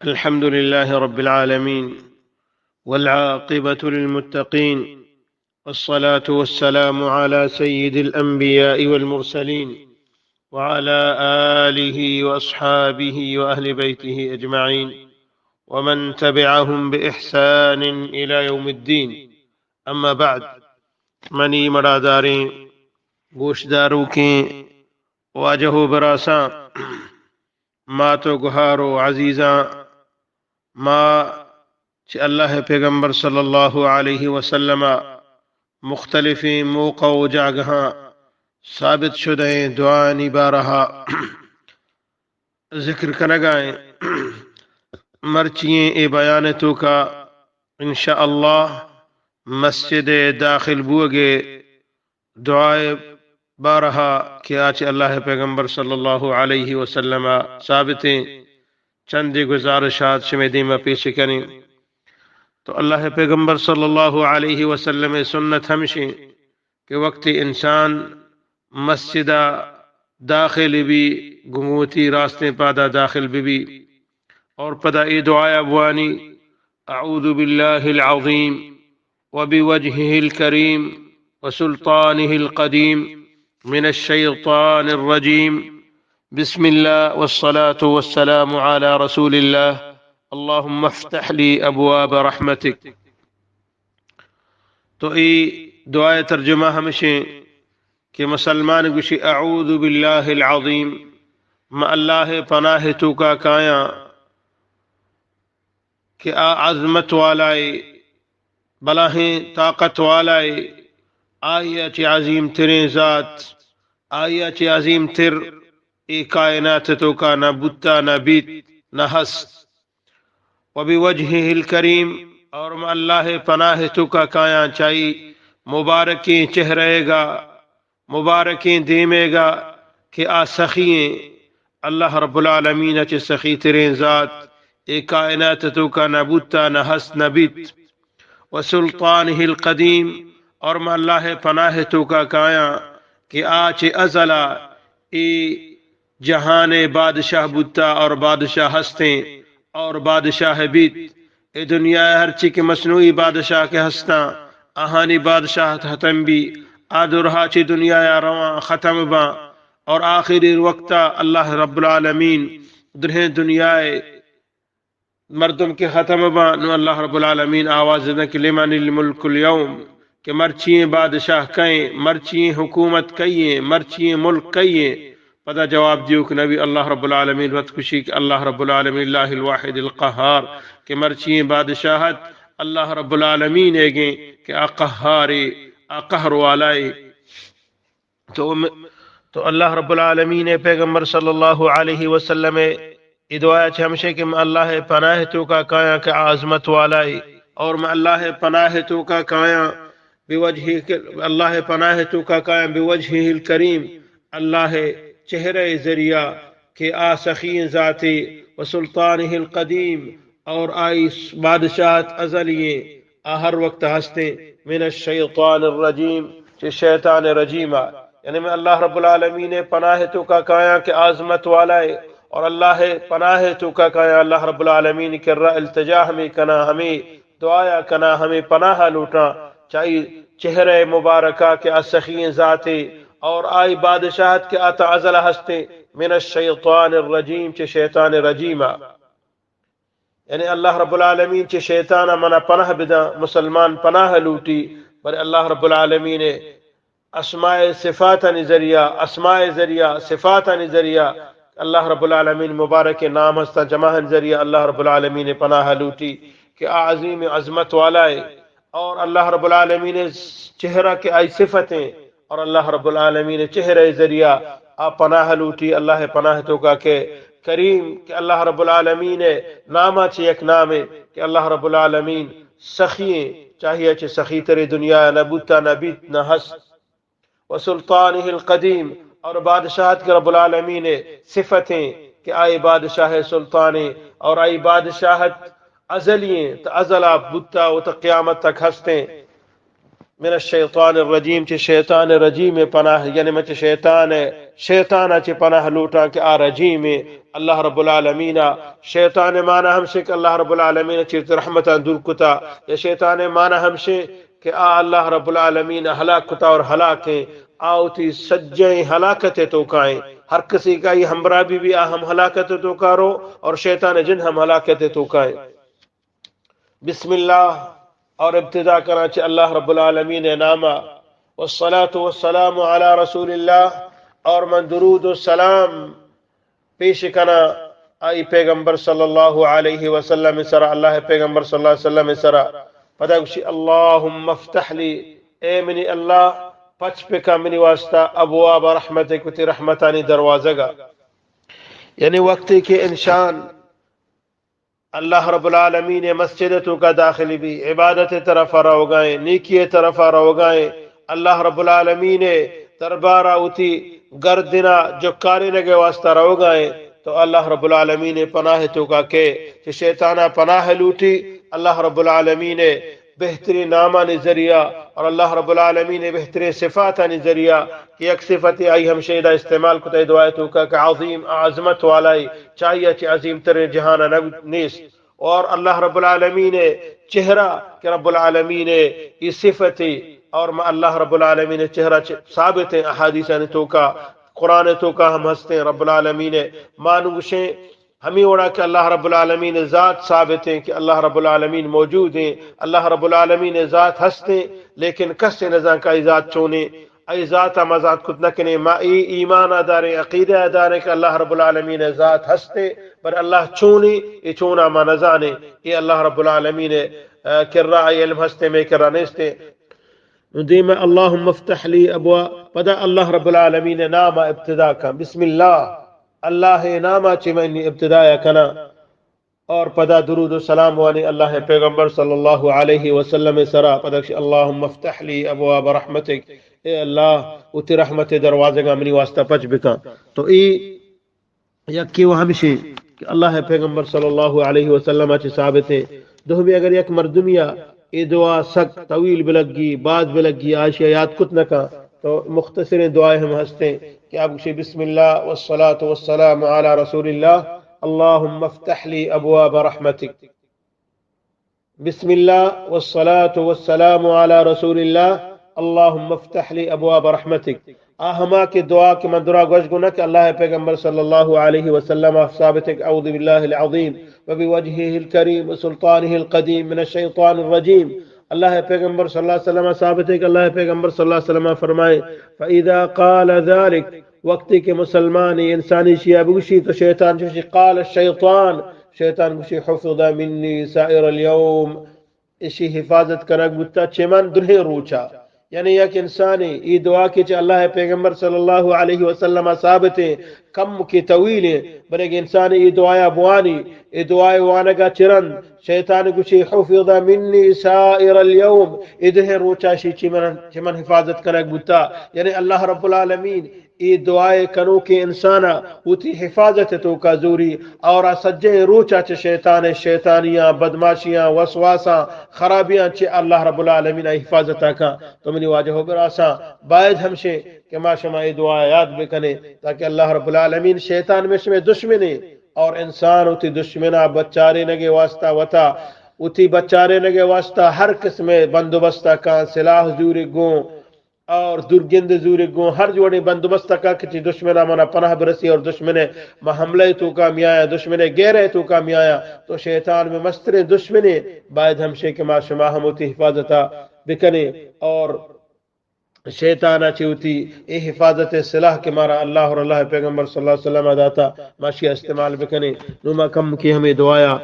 الحمد لله رب العالمين، والعاقبة للمتقين، والصلاة والسلام على سيد الأنبياء والمرسلين، وعلى آله وأصحابه وأهل بيته أجمعين، ومن تبعهم بإحسان إلى يوم الدين. أما بعد، منی مڑاداریں گوشداروکیں واجہ و براساں، مات و گہار و عزیزاں، ما چہ اللہ ءِ پیغمبر صلی اللہ علیہ وسلم ءَ مختلفیں موقع و جاگہاں ثابت شدہیں دعایانی بارہ ءَ ذکر کنگا ایں۔ مرچی ایں اے بیان ءِ توکا انشاءاللہ مسجد ءِ داخل بوگ ءِ دعا ءِ بارہ ءَ کہ آ چہ اللہ ءِ پیغمبر صلی اللہ علیہ وسلم ءَ ثابت ایں، چندے گزارشات شمئے دیما پیش کنیں۔ تو اللہ ءِ پیغمبر صلی اللہ علیہ وسلم ءِ سنت ہمش ایں کہ وقتی انسان مسجد ءَ داخل بی، گوں وتی راستیں پادا داخل بہ بی اور پدا اے دعایا بوانی، اعوذ باللہ العظیم وبوجهه الكريم وسلطانه القديم من الشيطان الرجيم. بسم الله والصلاة والسلام على رسول الله. اللهم افتح لي أبواب رحمتك. تو اے دعا ءِ ترجمہ ہمش ایں کہ مسلمان گوشی، اعوذ باللہ العظیم، من اللہ ءِ پناہ ءِ توکا کایاں کہ آ عظمت والائے، بلاہیں طاقت والائے، آئی ءَ چہ عظیم تریں ذات، آئی ءَ چہ عظیم تر اے کائنات ءِ توکا نہ بوتا، نہ بیت، نہ ہست۔ وبوجهه الكريم، اور من اللہ ءِ پناہ ءِ توکا کایاں چہ آئی مبارکیں چہرہ ءِ گا، مبارکیں دیم ءِ گا کہ آ سخی ایں۔ اللہ رب العالمین ءَ چہ سخی تریں ذات اے کائنات ءِ توکا نہ بوتا، نہ ہست، نہ بیت۔ وسلطانه القديم، اور من اللہ ءِ پناہ ءِ توکا کایاں کہ آ چہ ازل ءَ اے جہان ءِ بادشاہ بوتا اور بادشاہ ہستیں اور بادشاہ بیت۔ اے دنیا ءِ ہرچی کہ مصنوعی بادشاہ کہ ہستاں، آہانی بادشاہت ختم بی، آ درہا چہ دنیا ءَ رواں، ختم باں، اور آخری وقتا اللہ رب العالمین درہیں دنیا ءِ مردم کہ ختم باں، نوں اللہ رب العالمین آواز دن کہ لمن الملک الیوم، کہ مرچی ایں بادشاہ کئے ایں، مرچی ایں حکومت کئی ایں، مرچی ایں ملک کئی ایں۔ پدا جواب دیوک نبی، اللہ رب العالمین وت گوشی کہ اللہ رب العالمین، اللہ الواحد القہار، کہ مرچی ایں بادشاہت اللہ رب العالمین ءِ گیں کہ آ قہارے، آ قہر والائے۔ تو م-، تو اللہ رب العالمین ءِ پیغمبر صلی اللہ علیہ وسلم ءِ اے دعا چہ ہمش ایں کہ من اللہ ءِ پناہ ءِ توکا کایاں کہ آ عظمت والائے، اور من اللہ ءِ پناہ ءِ توکا کایاں بوجهه، اللہ ءِ پناہ ءِ توکا کایاں بوجهه الكريم، اللہ ءِ چہرہ ءِ ذریعہ کہ آ سخی ایں ذاتے، وسلطانه القديم، اور آئی بادشاہت ازلی ایں، آ ہر وقت ہستیں، من الشیطان الرجیم، چہ شیطان رجیم ءَ۔ یعنی من اللہ رب العالمین ءِ پناہ ءِ توکا کایاں کہ عظمت والائے، اور اللہ ءِ پناہ ءِ توکا کایاں، اللہ رب العالمین ءِ کرا التجا ہمے کناں، ہمے دعایا کناں، ہمے پناہ لوٹاں، چہ آئی چہرہ مبارکہ کہ آ سخی ایں ذاتے، اور آئی بادشاہت کہ آ تا ازل ہستیں، من الشیطان الرجیم، چہ شیطان رجیم ءَ۔ یعنی اللہ رب العالمین چہ شیطان ءَ منا پناہ بداں، مسلمان پناہ لوٹی، بلے اللہ رب العالمین ءِ اسماء صفاتانی ذریعہ، اسماء ذریعہ، صفاتانی ذریعہ اللہ رب العالمین مبارک نام ہستاں، جماہن ذریعہ اللہ رب العالمین پناہ لوٹی کہ آ عظیم عظمت والائے، اور اللہ رب العالمین چہرہ کہ آئی صفتیں، اور اللہ رب العالمین چہرہ ذریعہ آ پناہ لوٹی، اللہ پناہ توکا کہ کریم، کہ اللہ رب العالمین ناما چہ یک نامے کہ اللہ رب العالمین سخی ایں، چہ آئی چہ سخی ترے دنیا نہ بوتا، نہ بیت، نہ ہست۔ وسلطانه القدیم، اور بادشاہت کہ رب العالمین صفتیں کہ آئی بادشاہ سلطانیں، اور آئی بادشاہت ازلی ایں، تا ازل ءَ بوتا و تا قیامت تک ہستیں۔ من الشیطان الرجیم، چہ شیطان رجیم پناہ، یعنی من چہ شیطان شیطان ءَ چہ پناہ لوٹاں کہ آ رجیمیں۔ اللہ رب العالمین ءَ شیطان ءِ مانا ہمشیں کہ اللہ رب العالمین ءَ چہ رحمتاں دور کتا، یا شیطان ءِ مانا ہمشیں کہ آ اللہ رب العالمین ءَ ہلاک کتا اور ہلاکیں، آ وتی سجہیں ہلاکت ءِ توکائیں۔ ہر کسی کہ آئی ہمراہ بی بی آ ہم ہلاکت ءِ توکا رو اور شیطان ءِ جن ہم ہلاکت ءِ توکائیں۔ بسم اللہ، اور ابتدا کراں چہ اللہ رب العالمین ءِ ناما۔ والصلاة والسلام علی رسول اللہ، اور من درود و سلام پیش کناں آئی پیغمبر صلی اللہ علیہ وسلم سرا، اللہ پیغمبر صلی اللہ علیہ وسلم سرا۔ پدا گوشی، اللہم افتح لی، اے منی اللہ، پچ بکن منی واسطہ، ابواب رحمتک، وتی رحمتانی دروازگا۔ یعنی وقتی کہ انسان اللہ رب العالمین ءِ مسجد ءِ توکا داخل بی، عبادت ءِ طرفا روگائیں، نیکی ءِ طرفا روگائیں، اللہ رب العالمین ءِ دربارا وتی گردنا جکارینگ ءِ واسطہ روگائیں، تو اللہ رب العالمین ءِ پناہ ءِ توکا کئے، چہ شیطانا پناہ لوٹی، اللہ رب العالمین ءِ بہتریں نامانی ذریعہ اور اللہ رب العالمین ءِ بہتریں صفاتانی ذریعہ کہ یک صفت آئی ہمشیں ادا استعمال کتا اے دعا ءِ توکا کہ عظیم، عظمت والائی، چہ آئی ءَ چہ عظیم تریں جہان ءَ نہ، نیست۔ اور اللہ رب العالمین ءِ چہرہ کہ رب العالمین ءِ اے صفت ءِ، اور ما اللہ رب العالمین ءِ چہرہ چہ ثابت ایں احادیثانی توکا، قرآن ءِ توکا ہم ہستیں۔ رب العالمین ءِ، ما نوں گوشیں ہمے وڑا کہ اللہ رب العالمین ءِ ذات ثابت ایں کہ اللہ رب العالمین موجود ایں، اللہ رب العالمین ءِ ذات ہستیں، لیکن کس نزان کہ آئی ذات چونیں۔ آئی ذات ءَ ما ذات کت نہ کنیں، ما اے ایمان ءَ داریں، عقیدہ ءَ داریں کہ اللہ رب العالمین ءِ ذات ہستیں، پر اللہ چونیں، اے چونا ما نزانیں۔ اے اللہ رب العالمین ءِ، آ، کرا آئی علم ہستیں، مئے کرا نیستیں۔ نوں دیم ءَ اللہم افتح لی ابواب، پدا اللہ رب العالمین ءِ نام ءَ ابتدا کن۔ بسم اللہ، اللہ ءِ نام ءَ چہ من ابتدا ءَ کناں۔ اور پدا درود و سلام وانی اللہ ءِ پیغمبر صلی اللہ علیہ وسلم ءِ سرا۔ پدا گوشی، اللہم افتح لی ابواب رحمتک، اے اللہ، وتی رحمت ءِ دروازگاں منی واسطہ پچ بکن۔ تو اے یکے و ہمشیں کہ اللہ ءِ پیغمبر صلی اللہ علیہ وسلم ءَ چہ ثابت ایں۔ دومی، اگر یک مردمی ءَ اے دعا سک طویل بلگی، باز بلگی، آ اشی ءَ یاد کت نہ کن، تو مختصریں دعائے ہم ہستیں کہ آ گوشے، بسم اللہ والصلاة والسلام علی رسول اللہ، اللہم افتح لی ابواب رحمتک۔ بسم اللہ والصلاة والسلام علی رسول اللہ، اللہم افتح لی ابواب رحمتک۔ آ ہما کہ دعا کہ من درا گوش گونا کہ اللہ ءِ پیغمبر صلی اللہ علیہ وسلم ءَ ثابت ایں کہ اعوذ باللہ العظیم وبوجهه الكريم وسلطانه القديم من الشيطان الرجيم۔ اللہ ءِ پیغمبر صلی اللہ علیہ وسلم ءَ ثابت ایں کہ اللہ ءِ پیغمبر صلی اللہ علیہ وسلم ءَ فرمائے، فإذا قال ذلك، وقتی کہ مسلمانے، انسانے اشی ءَ بگوشی تو شیطان چوشی قال الشیطان، شیطان گوشی، حفظ منی سائر الیوم، اشی حفاظت کنگ بوتا چہ من درہیں روچا۔ یعنی یک انسانے اے دعا کہ چہ اللہ ءِ پیغمبر صلی اللہ علیہ وسلم ءَ ثابت ایں، کم کہ طویل ایں، بلے اگہ انسانے اے دعایا بوانی، اے دعائے وانگا چہ رند، شیطان گوشی، حفظ منی سائر الیوم، اے درہیں روچا اشی چہ من، چہ من حفاظت کنگ بوتا۔ یعنی اللہ رب العالمین اے دعائے کنوکیں انسانا وتی حفاظت ءِ توکا زوری اور آ سجہیں روچا چہ شیطان ءِ شیطانیاں، بدماشیاں، وسواساں، خرابیاں چہ اللہ رب العالمین ءَ حفاظت ءَ کن۔ تو منی واجہ و براساں، باید ہمشیں کہ ما شما اے دعا یاد بکنیں تاکہ اللہ رب العالمین، شیطان مئے شمئے دشمنے اور انسان وتی دشمنا بچارینگ ءِ واسطہ وتا، وتی بچارینگ ءِ واسطہ ہر قسمیں بندوبست ءَ کن، سلاح زورگ گوں، اور درگند زورگ گوں، ہر جوڑیں بندوبست ءَ کن کہ چہ دشمنا منا پناہ برسی اور دشمن ءِ ما حملہ ءِ توکا میایاں، دشمن ءِ گیرہ ءِ توکا میایاں، تو شیطان مئے مستریں دشمنے۔ باید ہمشیں کہ ما شما ہم وتی حفاظت ءَ بکنیں اور شیطان ءَ چہ وتی اے حفاظت ءِ سلاح کہ مارا اللہ اور اللہ ءِ پیغمبر صلی اللہ علیہ وسلم ءَ داتا، ما اشی ءَ استعمال بکنیں۔ نوں ما کم کہ ہمے دعایا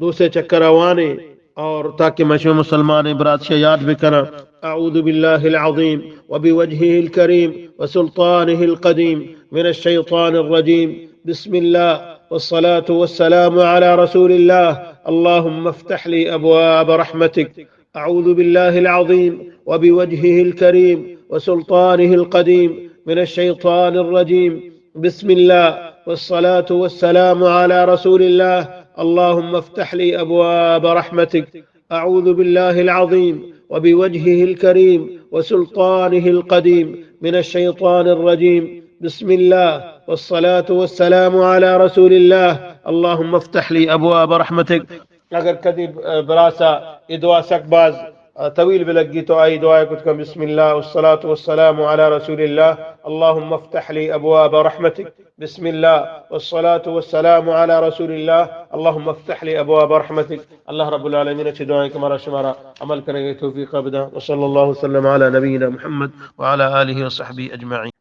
دو سے چکر ءَ وانیں اور تاکہ ما شما مسلمانیں برات اشی ءَ یاد بکناں۔ اعوذ باللہ العظیم وبوجهه الكريم وسلطانه القديم من الشيطان الرجيم۔ بسم الله والصلاة والسلام على رسول الله۔ اللهم افتح لي أبواب رحمتك۔ أعوذ بالله العظيم وبوجهه الكريم وسلطانه القديم من الشيطان الرجيم۔ بسم الله والصلاة والسلام على رسول الله۔ اللهم افتح لي أبواب رحمتك۔ أعوذ بالله العظيم وبوجهه الكريم وسلطانه القديم من الشيطان الرجيم۔ بسم الله والصلاة والسلام على رسول الله، اللهم افتح لي أبواب رحمتك. اگر کدی، آ، براسا اے دعا سک باز، آ، طویل بلگی تو آئی دعا کت کن، بسم الله والصلاة والسلام على رسول الله، اللهم افتح لي أبواب رحمتك. بسم الله والصلاة والسلام على رسول الله، اللهم افتح لي أبواب رحمتك. اللہ رب العالمین چہ دعائیں کہ مارا شمارا عمل کنگے توفیق بداں. وصلى الله وسلم على نبينا محمد وعلى آله وصحبه أجمعين.